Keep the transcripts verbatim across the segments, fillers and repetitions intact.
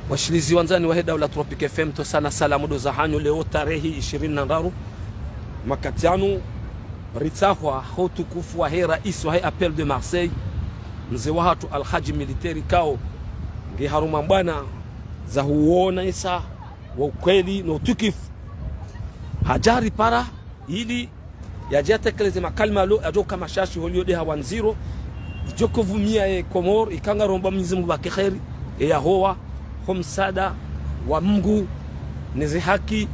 Washilizi wandzani wahe daula Tropic F M, ntsohusana salamu ndo zahanyu leo tarehi ishirini na ndraru. Makati yanu ritsahwa ho utukufu wahe raisi wahe Appel de Marseille, mze wahatru Alhadji Militaire ikao nge harumwa mbwana za huonesa wa ukweli no utukufu. Hadja haripara ili yadje yatekeleze makalima lo, yadjo kama shashi holio de hawa ndziro, idjo kovumia ye Komori, ikao ngaromba Mwenyezi Mungu pvwake kheri, ye yahowa, ho msaada wa Mungu, neze haki,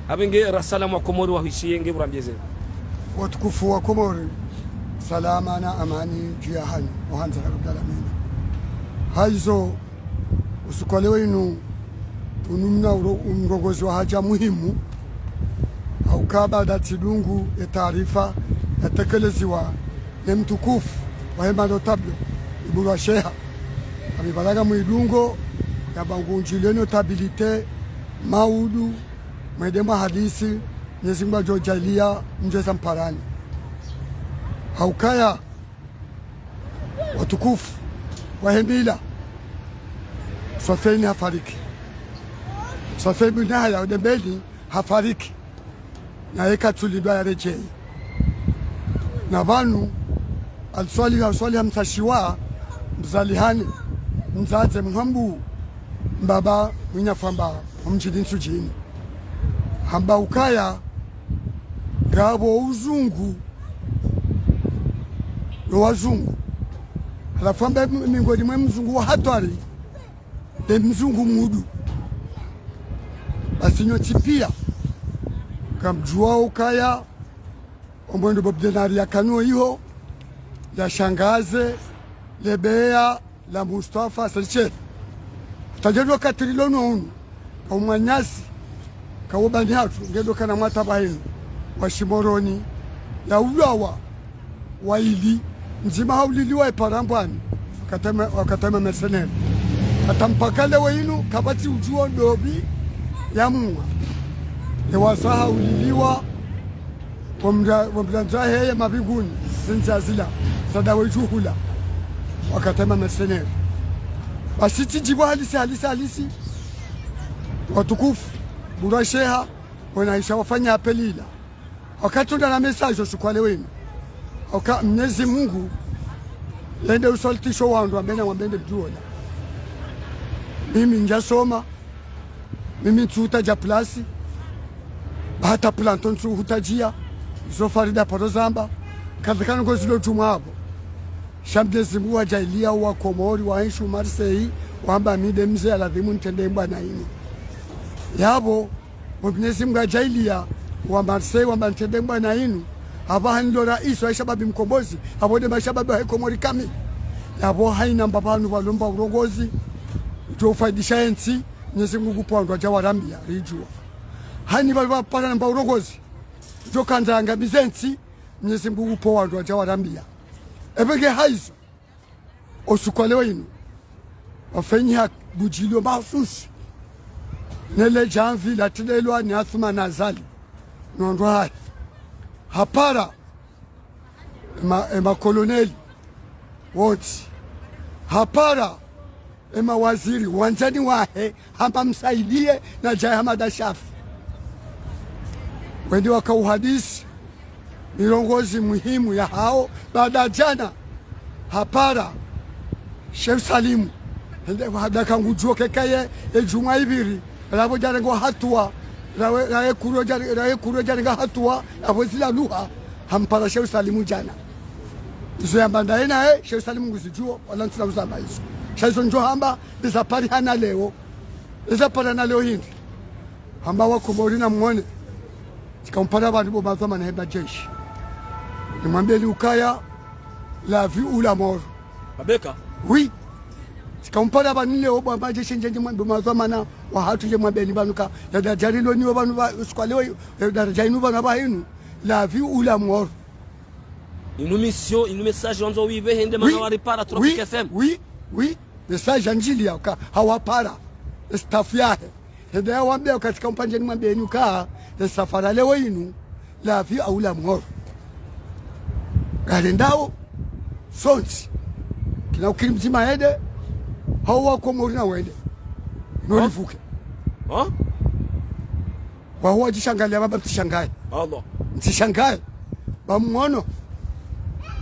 apvenge rasalamu wa Komori wahwishiye nge pvurambie zenu. Watukufu wa Komori, salama na amani dju yahanyu, ohandza ya Rabbal Alamina. Haizo, usiku wa leo inu, tunumna uro-, umrongozi wa haja muhimu, hauka baada tsidungu ye taarifa yatekeleziwa ne mtukufu wahe ma notable, Ibulwa Sheha. Amibalaga mwidungo, yamba ngunjilio notabilité, maudu, mwende mwa hadisi, Mwenyezi Mungu adjo djaaliya, mdjeza mparani. Haukaya, watukufu wahe mila, Swafeni hafariki. Swafeni bin Yahaya Dembeni hafariki. Naye katsulindwa yaredjeyi. Na pvanu, Alswaliha, Alswaliha msashiwa, mzalihani, mdzadze mhambu, mbaba mwinya famba, omdjini Ntsudjini. Hamba ukaya, ngapvo uzungu, no wazungu. Halafu hamba m-, mingoni mwe mzungu wa hatwari, nde mzungu mudu. Basi nyontsi pia, ngamdjuao ukaya, omwendo Bob Denari yakana iho, ya shangaze, lebeya, la Mustafa Selche. Tajadwa katirilo no unu. Ka umwanyasi, ka ubani hatru, ngendo kana mwata pvahenu. Wa Shimoroni, ya ulawa, wa ili, mdzima hauliliwa iparambwani, wakatema, wakatema mercenaire. Hata mpaka leo inu, kapvatsi udjuo ndopvi ya mwa. Ewasaha uliliwa, wamra-, wamrandza heye mabinguni, zindza zila, zadawe djuhula. Wakatema mercenaire. Basi tsidjibu halisi, halisi, halisi. Watukufu, Ibulwa Sheha, wena isha wafanya appel ila. Wakati unda na message usiku wa leo inu. Oka Mwenyezi Mungu, yende usalitisho wandru wambena wambende mdjuona. Mimi ndjasoma, mimi ntsuhutaja plasi, hata planto ntsuhutajia, zo Farida paro zamba, kadhikana ngozilo djumwa apvo. Sha Mwenyezi Mungu hadjaaliya wa Komori, wa enshi Marseille, wamba mi nde mze ya ladhimu ntrende mbwana inu. Yapvo, Mwenyezi Mungu hadjaaliya wa Marseille, wamba ntrende mbwana inu, apvaha nilo raisi wa shababi mkombozi, apvo nde mashababi wahe Komori kamili. Yapvo haina mbapvanu pvalomba urongozi, udjo ufaidisha entsi, Mwenyezi Mungu ngupvo wandru wadja warambia, ridjua. Hani pvali pvapara namba urongozi, udjo kandza yangamize entsi, Mwenyezi Mungu ngupvo wandru wadja warambia. Epvenge haizo, usiku wa leo inu, wafanyiha budjilio mahususi, nele djamvi latilelwa ni Athumani Azali, no wandru wahahe. Hapara, ema, ema koloneli, wontsi. Hapara, ema waziri, wandzani wahe, hamba msaidiye, na Djae Hamada Shafi. Wende waka uhadisi, mirongozi muhimu yahao, baada djana, hapara, Sheikh Salimu, hende hadaka ngudjuo kekaye, edjumwa ipviri, lapvo djarenga hatuwa, lawe, lawe kuro djare-, lawe kuro djarenga hatuwa, lapvo zila luha, hampara Sheikh Salimu djana. Izo yamba ndaye naye, Sheikh Salimu nguzidjuo, wala ntsina uzamba izo. Sha izo ndjo hamba, iza pari hana leo. Iza pari hana leo hindri. Hamba wa Komori na mwone. Tsika mpara pvanu bo madhwamana he majeshi. Nimwambieni ukaya, la vie ou la mort. Mabeka? Oui. Tsika mpara pvanu leo bo majeshi ndje nimwambieni bo madhwamana wahatru ndje mwambieni pvanu ka. Ya daraja lilo niyo pvanu pva, usiku wa leo, ya daraja inu pvanu pvahinu. La vie ou la mort. Inu mission, inu message wandzo wipve hende mana waripara Tropic F M. Oui, oui, oui. Message ya ndjili ya uka, hawapara. Staff yahe. Hende yawambia uka tsika mpandjeni mwambieni uka, ye safara leo inu, la vie ou la mort. Ngarendao, sontsi. Kina ukiri mdzima hende, hau wa Komori na wende. Nolivuke. Ha? Waho wadjishangalia baba mtsishangaye. Allah. Mtsishangaye. Ba mwono.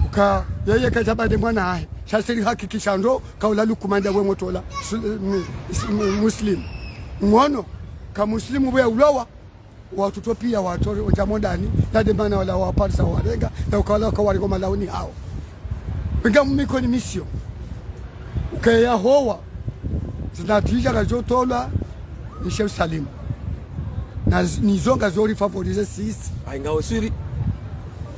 Uka yeye kadjabade mwana hahe. Sha siri hakikisha ndo kaula Lukumani nda we motsola. Su-, mu-, is-, mu-, Muslim. Mwono. Ka Muslim we ulowa. Watoto pia watole odja modani, nda de mana wala waparisa warenga, na ukawala wakawarenga malauni hawo. Wenga mumiko ni misio. Ukaya howa, zinatija kazotolwa, ni Sheikh Salim. Na z-, nizo ngazo rifavorize sisi. Ainga usuri.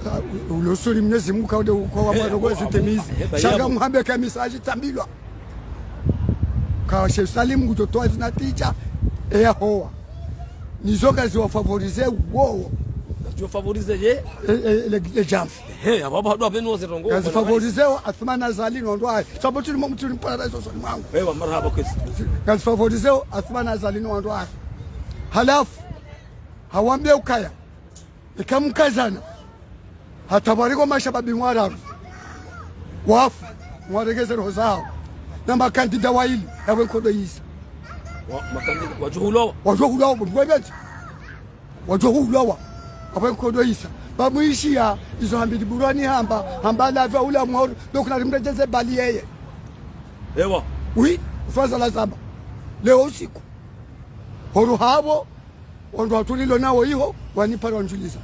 Ah, u-, ulo usuri Mwenyezi Mungu kaude kwa wa mwana kwa zitimizi. Shanga muhambe ka message tambilwa. Ka Sheikh Salim ngutotowa zinatija, eya howa. Nizo ngaziwafavorize wowo. Ngaziwafavorize ye? E, e, le, le jamfi. He, abo abo hadu apvenu waze rongo. Ngazifavorezeo Athumani Azali no wandru wahe. Sababu tuli mo-, tuli mpara izo soni mwangu. Ewa, marahaba kwezi. Ngazifavorezeo Athumani Azali no wandru wahe. Halafu, hawambia ukaya. Ika mkazana. Hata pvariko mashababi mwararu. Wafu, mwaregeze roho zawo. Na makandida wayili, yapvo nkodo yisa. Wa-, makandida, wadjo hulowa. Wadjo hulowa, mwe beti. Wadjo hulowa. Yapvo nkodo yisa. Ba mwishiya, izo hambili burwani hamba, hamba lavya ula mwaru, ndo kuna rimredjeze bali yeye. Ewa. Oui, swaza la zamba. Leo usiku. Horo hapvo, wandru watulilo nawo iho, wanipara wandjuliza.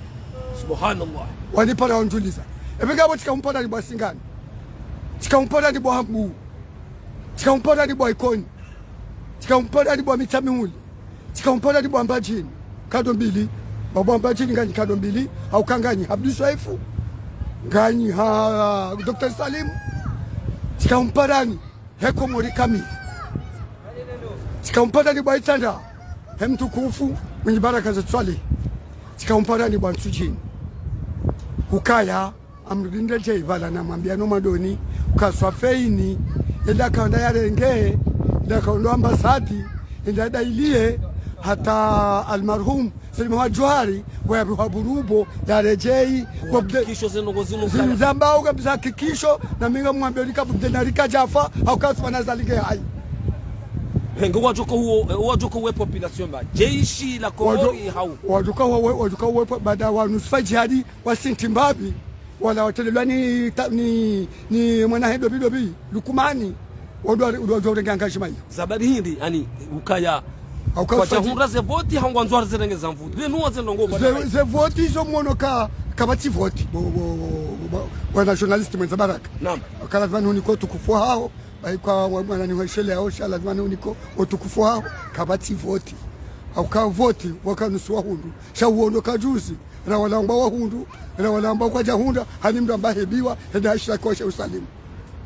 Subhanallah. Wanipara wandjuliza. Epvenge apvo tsika umpara ni bwa Singani. Tsika umpara ni bwa Hambu. Tsika umpara ni bwa Ikoni. Tsika umpara ni bwa Mitsamihuli. Tsika umpara ni bwa Mbadjini. Nkado mbili. Bwa Mbadjini nganyi nkado mbili. Hauka nganyi Abdu Swaifu. Nganyi ha Docteur Salim. Tsika umparani. He Komori kamili. Tsika umparani bwa Itsandra. He mtukufu, mwinyi baraka za Swalihi. Tsika umparani bwa Ntsudjini. Ukaya, amrinde dje ibala na mwambia no madoni, ukaswa feini, enda kaonda yarenge, enda kaondo ambasadi, enda dailie, hata almarhum, Salim wa Djuhari, wayapviwa burubo, yaredjei, hakikisho zinu ngozinu zinu kaya. Zamba uka biza hakikisho, na mi ngamwambio lika bubde na lika djafa, hauka Athumani Azali nge hayi. Henge wadjoka uwo, eh, wadjoka uwe population ba. Jeshi la Komori hau. Wadjoka uwe, wadjoka uwe po-, baada wanu sfa djihadi, wasinti mbapvi, wala watelelwa ni ta-, ni, ni mwana he dobi dobi, Lukumani. Wandru wa, wandru wa urenge engagement iyo. Zabari hindri, ani, ukaya. Hauka kwadja hundra ze voti, hangwandzo warizirenge za mvutu. Ze nuwa ze ndrongo, ze, ze voti izo mwono ka, kapvatsi voti. Bo, bo, bo, bo, bo, bwana journaliste mwenza baraka. Naam. Ka lazima nihunike utukufu haho, bahi kwa wa-, mwana ni weshele haho, sha lazima nihunike utukufu haho, kapvatsi voti. Hauka voti, waka nusu wa hundru. Sha uono ka juzi, rawalamba wa hundru, rawalamba kwadja hundra, hani mndru amba hebiwa, henda ashitaki wa Sheikh Salim.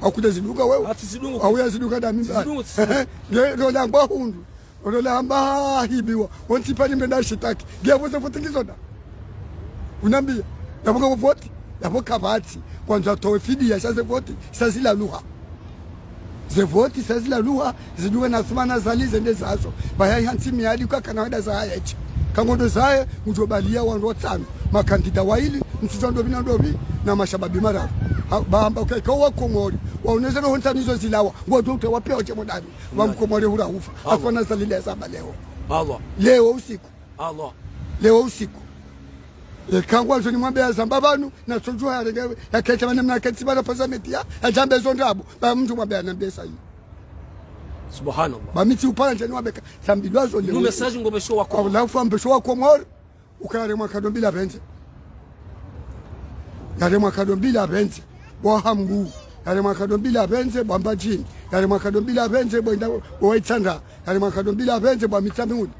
Hakuda zidunga wewe. Ati zidunga. Au ya zidunga da mimba. Zidunga, zidunga. Nge, ndo lamba hundru. Ndo lamba hibiwa. Wontsi pvani mndru nda shitaki. Nge yapvo ze voti ngizo nda. Unambia. Yapvo ka voti. Yapvo kapvatsi. Kwanza towe fidiya sha ze voti. Sha zila luha. Ze voti sha zila luha. Zidunga na Athumani Azali zende zazo. Pvaya hantsi miadi kwa kana wenda zaye. Kangondo zaye, mdjo balia wandru watsanu. Makandida wayili, mtsudjua ndopvi na ndopvi, na mashababi mararu. Ha, ba amba uka ika wa Komori, waoneze roho ntsanu izo zilawa, ngwadjo uta wapvia wadje modani. Wa Mkomori hura hufa. Allah. Athumani Azali le zamba leo. Allah. Leo usiku. Allah. Leo usiku. Eka ngwandzo nimwambe yazamba pvanu, natsodjua yarenge, yaketsi pvanu mna ketsi pvanu paza media, yadjambe zo ndrabo, ba mndru mwambe yanambe sayi. Subhanallah. Ba mi tsi upara ndje niwambe ka, sambilwa zo leo. Nu message ngopvesho wa Komori. Au lafu ambesho wa Komori. Uka yaremwa nkado mbili apvendze. Yaremwa nkado mbili apvendze. Bwa Hambu. Yaremwa nkado mbili apvendze, bwa Mbadjini. Yaremwa nkado mbili apvendze, bwa inda, bwa Itsandra. Yaremwa nkado mbili apvendze, bwa Mitsamihuli.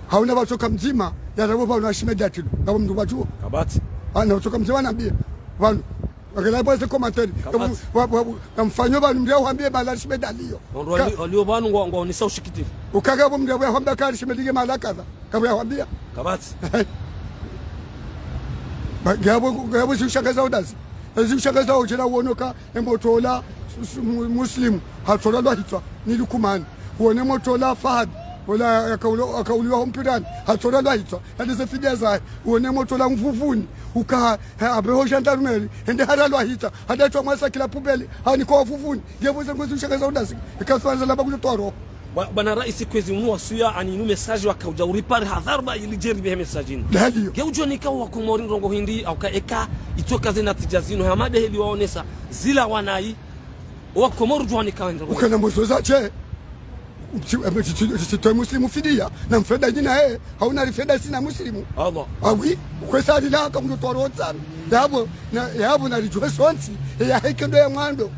Hauna pvatsoka mdzima, yarapvo pvanu ashime datilo. Ngapvo mndru pvatsuo. Kapvatsi. Ana pvatsoka mdzima nambia. Pvanu. Wakela pvwese commentaire. Kapvatsi. Wa, wa, wa, namfanyo pvanu mndru yahwambie bala ashime dalio. Wandru ka- walio, walio pvanu ngwa, ngwaonesa ushikitifu. Ukaka pvo mndru yahwambia kari ashime dige mala kadha. Kapvo yahwambia. Kapvatsi. Ba, ngapvo, ngapvo zi ushangaza udazi. Ezi ushangaza ujela uono ka, emotsola, su-, su-, mu-, Muslim, hatsola lwa hitswa, ni Lukumani. Uone motsola Fahad, ola yakaulo-, yakauliwa ho mpirani, hatsola lwa hitswa, yande ze fidiya zahe. Uone motsola Mvuvuni, uka, ha, abeho gendarmerie, hende hara lwa hitswa, hada tswa mwasa kila pubeli, hani kwa Mvuvuni. Ngapvo ze ngozi ushangaza udazi. Ika swanza lamba kutotoa roho. Bwa-, bwana raisi, kwezi unu wasuya ani inu message wakaudja uripare hadharba ili djeri behe message inu. Nge udjo nika wa Komori ndrongo hindri, hauka eka itsoka ze natija zinu, hama de heli waonesa, zila wanayi, wa Komori udjo wanika ndrongo. Ukana mbozo za che, mtsi-, mtsi-, mtsi-, mtsitoe Muslimu fidiya, na mfeda nyina he, hauna rifeda sina Muslimu. Allah. Ah oui, ukwesa alila haka mdo twaro tsami. Yabo, na, yabo na ridjuwe sontsi, ya heke ndo ya mwando.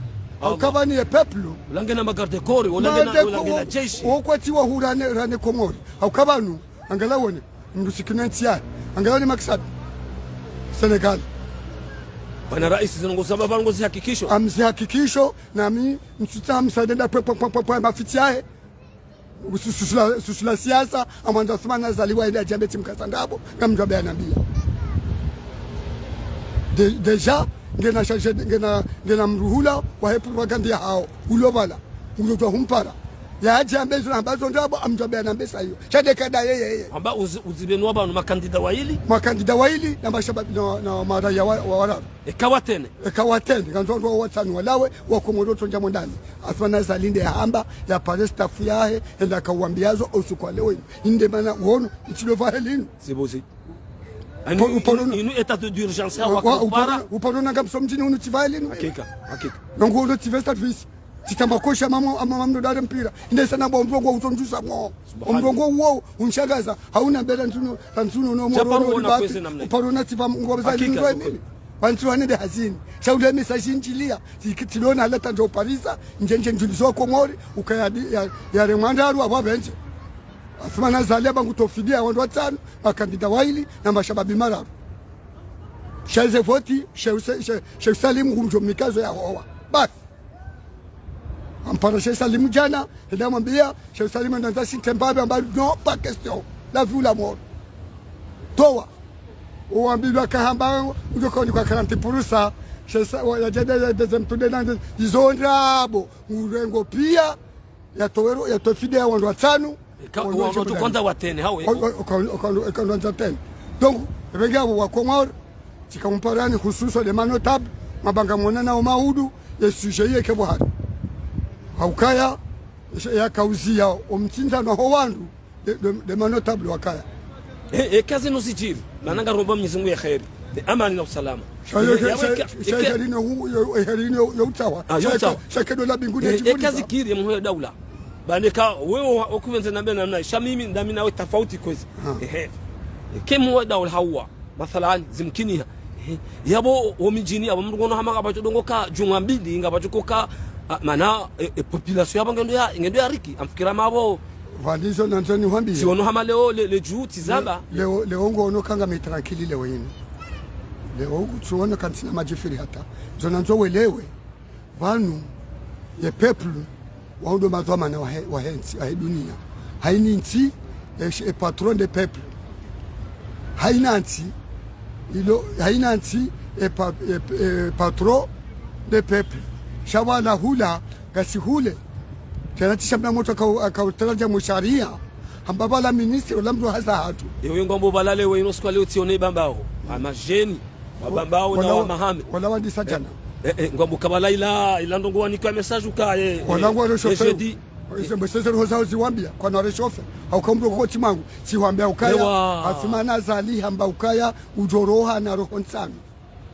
Allah. Ukaba ni ye peuple. Ulange na magarde corps, ulange na, ulange na jeshi. Wo kwati wa hurane, rane Komori. Haukabanu, angala wone, mdu sikina ntsi yahe. Angala wone Macky Sall. Sénégal. Bwana raisi, zinu ngo zamba banu ngo zihakikisho. Amzihakikisho, nami, msutsa msadenda pwe, pwe, pwe, pwe, pwe, mafitsi yahe. Usu-, susula, susula siasa, amwandza Assoumani Azali wa ende adjambe tsi mkasa ndrabo, ngamdjwambe anambiya. De-, déjà, ngena chargé, ngena, ngena mruhula, wahe propagande yahao, ulo bala, ulo djwa humpara. Ya adjambe zina ambazo ndrabo, amdjwambe anambe sayo. Sha de kada yeye, yeye. Amba uzi-, uzibe nwa banu makandida wayili? Makandida wayili, na mashababi, na, na maraya wa, wa wararu. Eka watsena. Eka watsena, kandzo ndo watsanu walawe, wa Komori tsondja mwandani. Assoumani Azali nde hamba, ya pare staff yahe, hende akawambiyazo, usiku wa leo inu. Inde mana, wono, itsi ndo vahe linu. Sibuzi. Ani, upo-, upo-, inu, inu état de, d'urgence, wa, wa, wa, upo-, kupara. Upo-, upo-, nanga mso mdjini unu tsi vahe linu. Hakika, hakika. Nongo unu tsi ve service. Tsi tamba kosha mamo, ama mamno dare mpira. Inde sana bo mrongo utsondjusa mo. Subhanallah. Mrongo uwo, unshangaza. Hauna mbera ntsuno, ntsuno no moro no ribati. Kwezi namna. Uparona tsiva mngo za. Hakika, lindro mimi. Wantru wane de hazini. Sha ule message ndjiliya. Tsi-, tsilona leta ndo parisa. Njenje ndjulizo Komori. Ukaya di-, ya, ya remwandaru abo benje. Assoumani Azali amba ngutofidiya wandru watsanu. Makandida wayili. Na mashababi mararu. Sha ize voti. Sha use-, sha, sha Salim ngumdjo mikazo ya howa. Basi. Ampara Sheikh Salim djana, hende amwambiya, Sheikh Salim ndandza sinte mbapvi, amba non, pas question. La vie ou la mort. Towa. Uwambilwa kahamba, udjo kaoni kwa quarante pour cent. Sheikh Sa-, wa, ya djede, ya deuxième tour de nande, izo ndrabo. Urengo piya, ya towero, ya tofidiya wandru watsanu. Eka, wandru wandru watsanu. Kwanza watsena, hawe. O, o, o, o, o, o, kwanza watsena. Donc, ebenge abo wa Komori, tsika mparani hususwa de manotable, mabanga mwana na o maudu, ye sujet ye ke buhari. Haukaya, ya kauziya o mtsindzano ho wandru, de, de, de manotable wakaya. E, e, kazi no sijiri, mana ngaromba Mwenyezi Mungu ya kheri, de amani na usalama. Sha ye, e, ke, ya sha, weka, sha e, ke, heri no hu, yo, e, heri no yo utsawa. Ah, yo utsawa. Sha ke, sha ke dola bingu de. E, e, kazi kiri mwe daula. Bane ka, wewe wa, okuvenze nambe namna, sha mimi, ndami nawe tafauti kwezi. Ah. Ehe. Ke mwe daula hawa. Mathalan, zimkiniha. Eh, yabo, wo midjini, yabo mndru ngono hama ngapvatsho dongoka, djumwa mbili, ngapvatsho koka, ah, mana, eh, eh, population yabo ngendo ya, ngendo ya riki, amfikira mabo. Valizo nandzo nihwambiye. Tsiono hama leo, le, le dju, tsizamba. Le, leo, leo ngono kanga me tranquille leo inu. Leo, tsiono kantsina madjifiri hata. Zo nandzo welewe. Pvanu, ye peuple, wao ndo madhwamana wahe, wahe ntsi, wahe dunia. Haina ntsi, e, e patron de peuple. Haina ntsi, ilo, haina ntsi, e pa-, e, e patron de peuple. Sha wala hula, ngasi hule. Tsena tsi sha mna motro akau-, akautaraja mwe sharia. Hamba pvala ministre, ola mndru haza hatru. Ewe ngwambo pvala leo, ino siku wa leo tsione Bambao. Ama jeni. Wa Bambao na wa Mahame. Wala wandisa djana. Eh, eh, ngwambo kabala ila, ila ndrongo wanika message uka, eh, wala ngwa eh, reshofe. Jeudi. Ize mbese ze roho zao ziwambia, kwana reshofe. Hauka mndru koti mangu, siwambia ukaya. Ewa. Assoumani Azali hamba ukaya, udjo roha na roho ntsanu.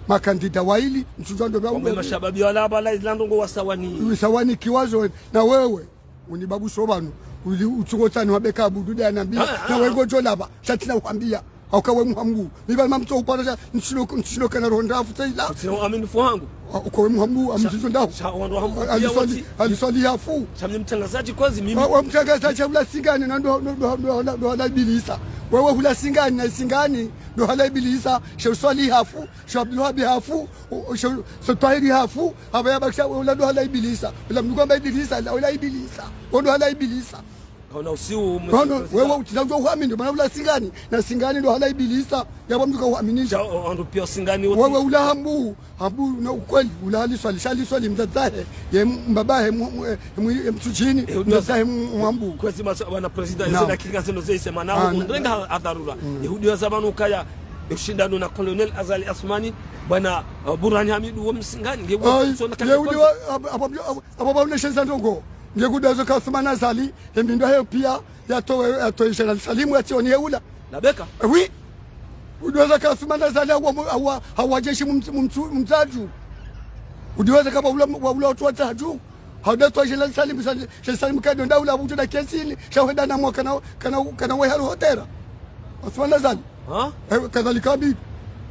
Makandida waili, mtsudjwa ndo ba. Wamwe mashababi wala pvala ila ndrongo wasawani. Wisawani kiwazo, na wewe. Uni babu so pvanu, uli utsuko tsani wabeka abudu de anambiya, ah, ah, na wengo djolaba, sha tsina uhwambiya. Hauka we muhambu. Miba mamtso upara sha, ntsilo, ntsilo kana roho ndrafu tsaila. Utsina uaminifu wangu. Ah, uka we muhambu, amzizo ndahu. Sha, wandru wahambu. Ah, aliswali, aliswali hafu. Sha mimi mtangazaji kwezi mimi. Ah, we mtangazaji hula singani, na ndo, ndo, ndo, ndo, ndo, ndo, ndo, ibilisa. Wewe hula singani, na singani, ndo hala ibilisa, sha uswali hafu. Sha Abdulwahab hafu, o, o, sha, sha Twahiri hafu, hapvo yabakisha, ola ndo hala ibilisa. Ola mndru hamba ibilisa, ola, ola ibilisa. Ondo hala ibilisa. Kaona usiu, mwe-. Kaona, mwe-. Wewe utsina udjo uhamini, mana ula singani. Na singani ndo hala ibilisa, yabwa mndru kauhaminisha. Sha, o, o, ndo piya singani wote. Wewe ula hambu, hambu na ukweli, ula haliswali, sha haliswali mdzadze wahe, ye m-, mbaba wahe, mu-, mu-, eh, Mwi-, mtsudjini, eh, udjua mzahe za-, mu-, mwambu. Kwezi masa-, bwana président, naam, eze dakika zinu zeyise mana, ah, na-, undrenga na-, ha-, hadharura. Mm. Eh, udjua za pvanu ukaya, eh, ushindano na Colonel Azali Assoumani, bwana, eh, Bourhane Hamidou wo msingani, nge wo. Ai, msona ye kake udjua, kwanza. Ab-, ab-, ab-, ab-, ab-, ab-, uneshe za ndrongo. Nge kudwazo ka Athumani Azali, e mbindo hayo pia, yatowe, yatowe Jenerali Salimu, yatsioni yeula. Labeka. Eh, oui. Udwazo ka Athumani Azali, hawa, hawa, hawa jeshi mumtsu-, mumtsu-, mumtsaju. Udwazo ka waula, waula watu watsaju. Hauda towa Jenerali Salimu, Jenerali Salimu kado ndaula, wutu na kesini, sha hwenda na mwa kana, kana, kana we halu hotera. Athumani Azali. Ha? Eh, kadhalika bi.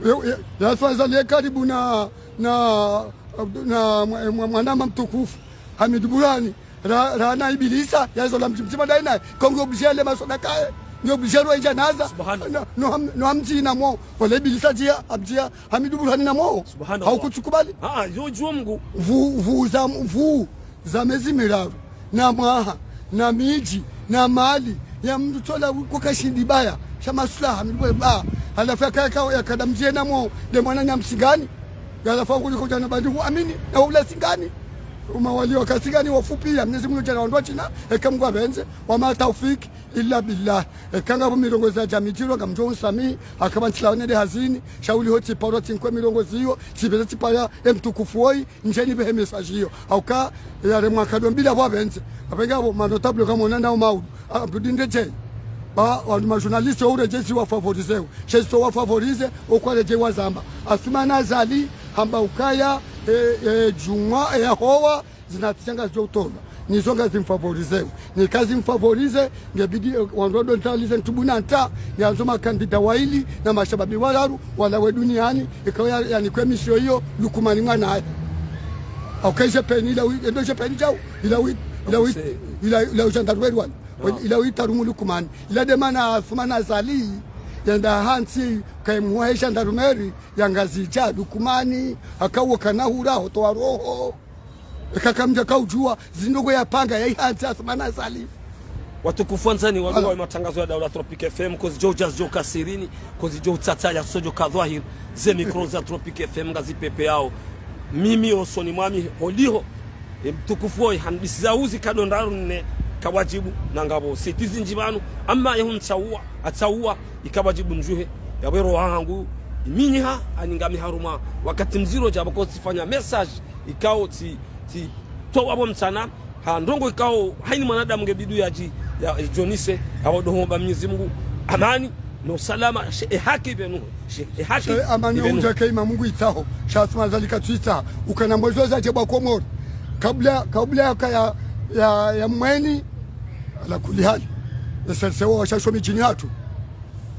Eh, eh, ya Athumani Azali, ye karibu na, na, na mwa-, mwa-, mwanama mtukufu. Hamidu Burhani. Ra-, ra na Ibilisa, ya zola mdji mdzima dayi naye. Ko nge obligé le maswada kaye. Nge obligé ro inja naza. Subhanallah. No, no ham-, no hamdzi na mo. Wala Ibilisa dzia, abdzia. Hamidu Burhani na mo. Subhanallah. Haukutsukubali. Ah, ah, yo djuo Mngu. Vu, vu za, vu za mezi miraru. Na mwaha, na midji, na mali, ya mndru tsola wiko kashindi baya, sha maslaha, mi bwe ba, halafu ya kaya kawa ya kada mdjie na mo, nde mwana nya Msingani, ya halafu wa kuliko djana bandi hu amini, na ula Singani, uma wali waka Singani wafupi, ya Mnyezi Mngu djana wandru wa China, eka Mngu apvendze, wa ma taufiki, illa billah, eka ngapvo mirongozi ya djamidjiro, ngamdjo unsamihi, hakaba ntsila wene nde hazini, sha uli ho tsiparo tsinkwe mirongozi iyo, tsipvele tsipara, e mtukufu woyi, ndjeni pvehe message iyo. Hauka, yale mwaka ndo mbili apvo apvendze. Apvenge apvo ma notable kamwona nao maudu. Abdou Ndejei. Ba, wandru ma journaliste wa urejezi wa favoriser. Shezi to wa favoriser, okwa rejei wa zamba. Athumani Azali, hamba ukaya, e, e, djumwa, e, yahowa, zina tsi shanga zidjo utolwa. Nizo ngazi mfavoriser. Neka zi mfavoriser, ngebidi, eh, wandru ndo ntalize ntubu na nta, yandzo makandida waili, na mashababi wararu, walawe duniani, ikao ya, yanikwe misio iyo, Lukumani mwanaye. Hauka ishe peni, ila wi-, endo ishe peni djau, ila wi-, ila wi-, ila, ila ujandarweri wani. Ila wi tarumu Lukumani. Ila nde mana Athumani Azali, yenda hantsi, kaimwa ishe ndarumeri, ya Ngazidja, Lukumani, haka wo kana hura, hotowa roho. Eka kamdja kaudjua, zindrongo yapanga ya ihantsi Athumani Azali. Watukufu wandzani, walo wa matangazo ya Daula Tropic F M, kozi djo udja zidjo kasirini, kozi djo utsatsa ya sodjo ka dhwahiri, ze micro za Tropic F M ngazi pepeyao. Mimi osoni mwami holiho, e mtukufu woyi, handisi za uzi kado ndraru nne kawadjibu na ngapvo siti zindji pvanu, ama ye huntsauwa, atsauwa, ikawadjibu ndjuhe, yapvo roho hangu, iminyiha, ani ngami harumwa, wakati mdziro djapvo ko tsifanya message, ikao tsi, tsi, towa pvo mtsana, ha ndrongo ikao, haini mwanadamu ngebidi yadji, ya, yadjonise, yapvo ndo homba Mnyezi Mngu, amani, no salama, she, e haki ipvenuhe, she, e haki ipvenuhe. She amani udja ke ima Mngu itsaho, sha Athumani Azali katsu itsaha, ukana mwezo zadje bwa Komori. Kabla, kabla ya, ya, ya, ya mweni, ala kulli hali. Eselsewa washasho midjini hatru.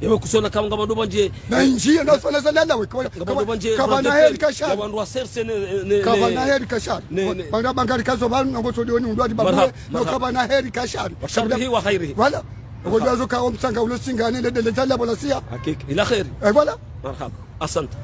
Ewe kusona kama ngapvo ndo pvandje. Na indji, na sona za nana we. Ngapvo ndo pvandje, kaba na heri kashari. Ngapvo ndo wa serse ne, ne, kaba na heri kashari. Ne, ne. Banga, banga rikazo pvanu, nango sodi oni undwa di babu. Marhaba, no marhaba. Kaba na heri kashari. Wa sharrihi wa khairihi. Voilà. Marhaba. Ngo dwazo ka omtsanga ulo Singani, le, le, le, zala bola siya. Hakika. Ila kheri. Eh, voilà. Marhaba. Asante.